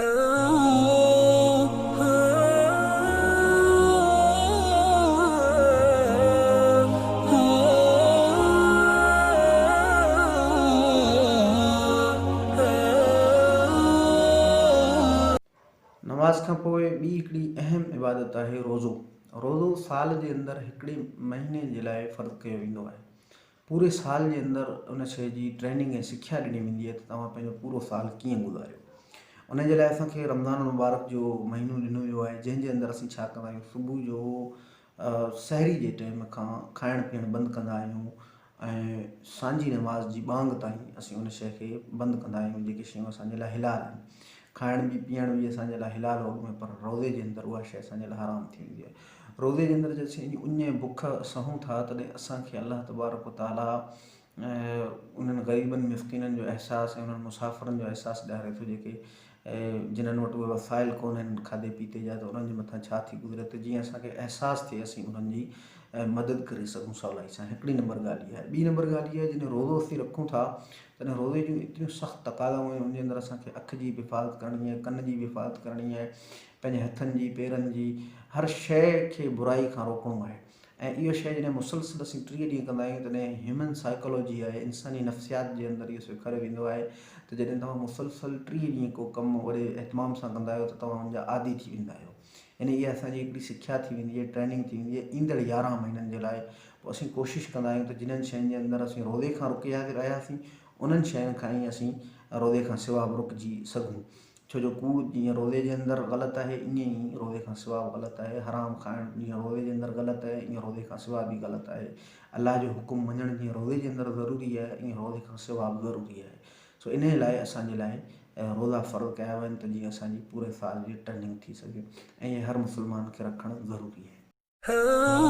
نماز کان پوء ٻي هڪڙي اهم عبادت آهي روزو. روزو سال جي اندر هڪڙي مهيني جي لاء فرض ڪيو ويندو آهي. پوري سال جي اندر ان شيء جي ٽريننگ ۽ سکيا ڏني ويندي آهي ته توهان پنهنجو پورو سال ڪيئن گذاريو. ان جي لاء اسان کي رمضان المبارڪ جو مهينو ڏنو ويو آهي جنهن جي اندر اسين ڇا ڪندا آهيون صبح جو سحري جي ٽيم کان کائڻ پيئڻ بند ڪندا آهيون ۽ سانجهي نماز جي ٻانگ تائين اسين ان شيء کي بند ڪندا آهيون جيڪي شيون اسان جي لاء حلال آهن. کائڻ به پيئڻ به اسان جي لاء حلال هو اڳ ۾ پر روزي جي اندر اها شيء اسان جي لاء حرام ٿي ويندي آهي. روزي جي اندر جڏهن اسين اڃ ۽ بک سهون ٿا تڏهن اسان کي الله تبارڪ و تعاليٰ انهن غريبن مسڪينن جو احساس ۽ انهن مسافرن جو احساس ڏياري ٿو جيڪي جنھن وٽ اهي وسائل ڪونهن کاڌي پيتي جا ته انهن جي مٿان ڇا ٿي گذري ته جيئن اسان کي احساس ٿئي اسين انهن جي مدد ڪري سگهون سولائي سان هڪڙي نمبر ڳالهه اها آهي ٻي نمبر ڳالهه اها آهي جڏهن روزو اسين رکون ٿا تڏهن روزي جون ايتريون سخت تقاضائون آهن ان جي اندر اسان کي اک جي به حفاظت ڪرڻي آهي ڪن جي به حفاظت ڪرڻي آهي پنهنجي هٿن جي پيرن جي هر شيء کي برائي کان روڪڻو آهي ۽ اهو شيء جڏهن مسلسل اسين 30 ڏينهن ڪندا آهيون تڏهن هيومن سائيڪالاجي آهي انساني نفسيات جي اندر اهو سيکاريو ويندو آهي ته جڏهن توهان مسلسل 30 ڏينهن ڪو ڪم وڏي اهتمام سان ڪندا آهيو ته توهان ان جا عادي ٿي ويندا آهيو يعني اها اسان جي هڪڙي سکيا ٿي ويندي آهي ٽريننگ ٿي ويندي آهي ايندڙ 11 مهينن جي لاء پوء اسين ڪوشش ڪندا آهيون ته جنھن شين جي اندر اسين روزي کان رڪي رهياسين انهن شين کان ئي اسين روزي کان سوا به رڪجي سگهون ڇو جو ڪوڙ جيئن روزي جي اندر غلط آهي ائين ئي روزي کان سوا به غلط آهي، حرام کائڻ جيئن روزي جي اندر غلط آهي ائين روزي کان سوا به غلط آهي، الله جو حڪم مڃڻ جيئن روزي جي اندر ضروري آهي ائين روزي کان سوا به ضروري آهي. سو انهيء لاء اسان جي لاء روزا فرض ڪيا ويا آهن ته جيئن اسان جي پوري سال جي ٽريننگ ٿي سگهي ۽ هر مسلمان کي رکڻ ضروري آهي.